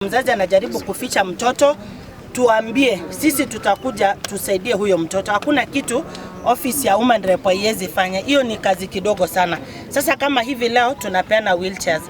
Mzazi anajaribu kuficha mtoto, tuambie sisi, tutakuja tusaidie huyo mtoto. Hakuna kitu ofisi ya woman rep haiwezi fanya, hiyo ni kazi kidogo sana. Sasa kama hivi leo tunapeana wheelchairs,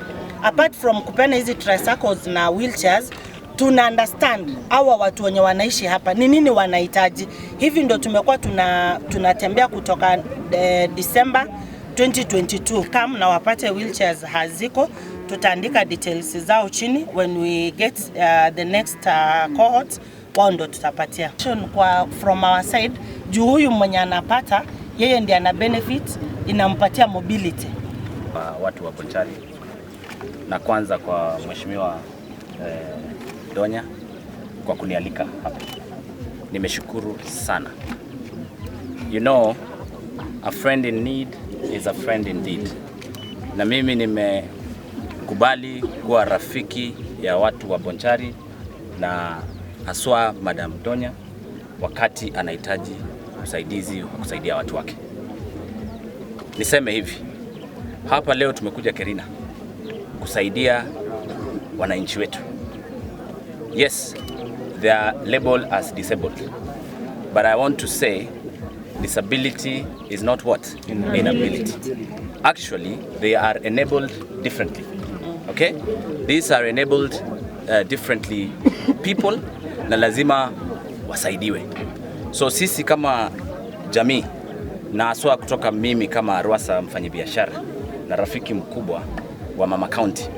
apart from kupeana hizi tricycles na wheelchairs tuna understand hawa watu wenye wanaishi hapa ni nini wanahitaji. Hivi ndo tumekuwa tuna tunatembea kutoka eh, December 2022 kam na wapate wheelchairs haziko, tutaandika details zao chini when we get uh, the next uh, cohort wao ndo tutapatia kwa from our side juu huyu mwenye anapata yeye ndiye ana benefit, inampatia mobility. Kwa watu wa Bonchari na kwanza kwa Mheshimiwa eh, Donya kwa kunialika hapa, nimeshukuru sana. You know, a friend in need is a friend indeed, na mimi nimekubali kuwa rafiki ya watu wa Bonchari na haswa Madam Donya wakati anahitaji usaidizi wa kusaidia watu wake. Niseme hivi, hapa leo tumekuja Kerina kusaidia wananchi wetu. Yes, they are labeled as disabled. But I want to say disability is not what? Inability. Actually, they are enabled differently. Okay? These are enabled uh, differently people na lazima wasaidiwe. So sisi kama jamii na haswa kutoka mimi kama Rwasa mfanyabiashara na rafiki mkubwa wa Mama County,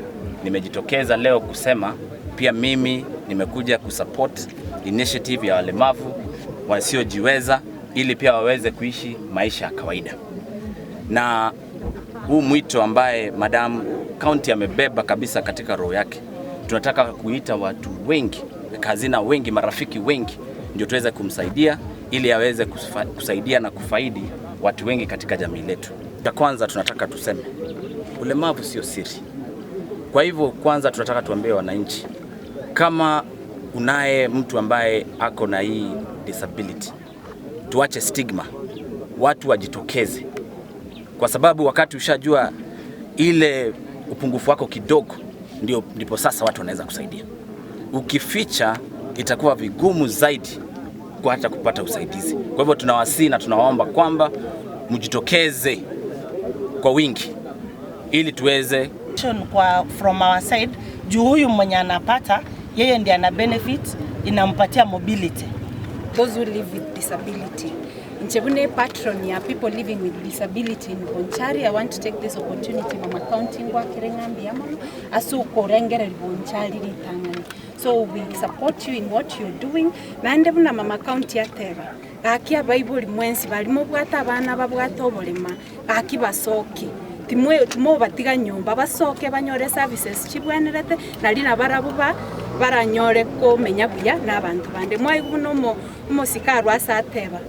nimejitokeza leo kusema pia mimi nimekuja kusupport initiative ya walemavu wasiojiweza ili pia waweze kuishi maisha ya kawaida. Na huu mwito ambaye Madam County amebeba kabisa katika roho yake, tunataka kuita watu wengi, kazina wengi, marafiki wengi, ndio tuweze kumsaidia ili aweze kusaidia na kufaidi watu wengi katika jamii letu. Cha kwanza tunataka tuseme ulemavu sio siri. Kwa hivyo kwanza tunataka tuambie wananchi kama unaye mtu ambaye ako na hii disability, tuache stigma, watu wajitokeze, kwa sababu wakati ushajua ile upungufu wako kidogo, ndio ndipo sasa watu wanaweza kusaidia. Ukificha itakuwa vigumu zaidi kwa hata kupata usaidizi. Kwa hivyo tunawasihi na tunawaomba kwamba mjitokeze kwa wingi ili tuweze kwa from our side juu huyu mwenye anapata yeye ndiye ana benefit, inampatia mobility. Those who live with disability. Inche buna patron ya people living with disability in Bonchari, I want to take this opportunity Mama County ngwakere ng'a mbuya mono ase okorengereria Bonchari ritang'ani. So we support you in what you're doing naende buna Mama County ateba gaki abaibori mwensi baria mobwate abana babwate oborema gaki basoke timwe timobatiga nyomba basoke banyore services chibwenerete nari nabarabwo ba baranyore komenya buya na abanto bande. Mwaigwa buna omo omosike arwa ase ateba,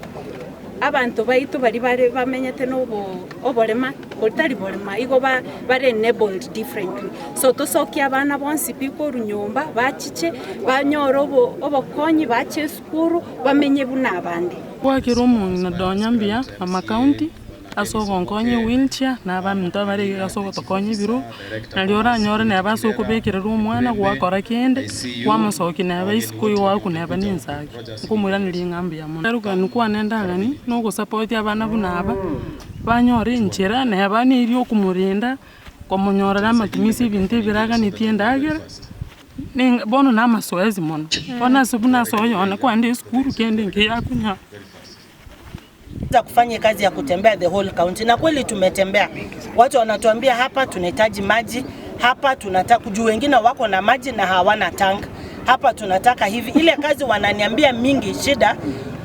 abanto baito baria bare bamenyete na obo oborema otari borema igo ba bare enabled differently. So tosokie abana bonsi pi korwa nyomba bachiche banyore obo obokonyi bache esukuru bamenye buna abande. Gwakera omong'ina donya mbuya amakaunti ase ogonkonya ewheelchair na abaminto abare iga ase ogotokonya ebirogo, nario oranyore neba ase okobekerera omwana gwakora kende, kwamosokia neba isiko igo gwakuna neba na ensagi, nkomoiraneria ng'a mbuya mono. Erogani kwane endang'ani, na ogosapoti abana buna aba, banyore enchera neba neri okomorenda, komonyorera amatumisi ebinto ebiraganetie endagera, ne bono na amasoesi mono, bono ase buna ase oyone kwaenda esukuru kende nkeyakonya. Kufanya kazi ya kutembea the whole county, na kweli tumetembea. Watu wanatuambia hapa tunahitaji maji, hapa tunataka juu, wengine wako na maji na hawana tank, hapa tunataka hivi. Ile kazi wananiambia mingi, shida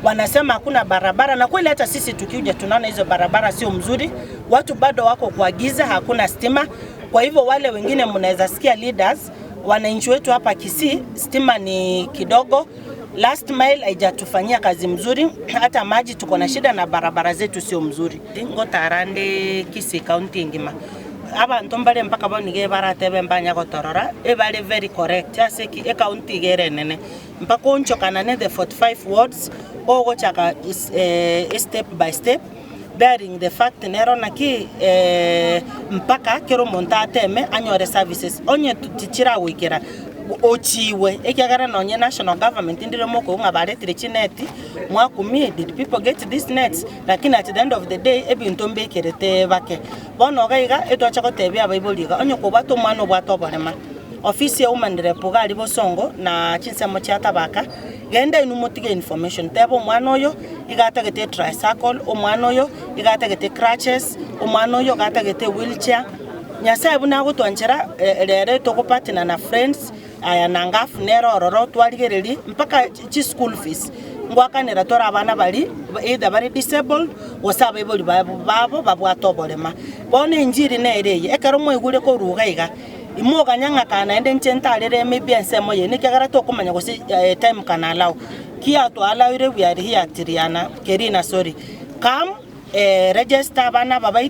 wanasema hakuna barabara, na kweli hata sisi tukija tunaona hizo barabara sio mzuri, watu bado wako kwa giza, hakuna stima. Kwa hivyo wale wengine mnaweza sikia leaders, wananchi wetu hapa Kisii stima ni kidogo Last mile haijatufanyia kazi mzuri, hata maji tuko na shida na barabara zetu sio mzuri. Ngotarande Kisii county ngima abanto mbare mpaka bono nigo baratebe mbanya gotorora ebare very correct ase ki ecounty iga ere enene mpaka oonchokanane the 45 wards ogochaka eh, step by step bearing the fact nero naki eh, mpaka kera omonto ateme anyore services onye tichiragoikera. Ochiwe, ekiagera nonye national government ndire mokoigwa ng'a baretire chineti, mwakumie did people get these nets? Lakini at the end of the day ebinto mbekerete bake. Bono iga iga etwacha gotebia abaibori iga, onye kobwate omwana obwate oborema, ofisi ya woman rep iga aria bosongo na chinsemo chia tabaka, genda inwe motige information, teba omwana oyo iga atagete etricycle, omwana oyo iga atagete crutches, omwana oyo iga atagete ewheelchair. Nyasae buna agotwanchera rero togopartner na friends aya na ngafu nere ororo twarigereria mpaka chi school fees ngwakanera tore abana baria either bare disabled gose abaibori babo babwate oborema. Bono enchiri nere eye ekero mwaigure korwa iga iga imoganya ng'a kaa naende inche ntarere maybe ensemo eye ekiagera tokomanya gose time can allow. Ki atwalloire we are here at Riana Kerina sorry come register abana aba baito.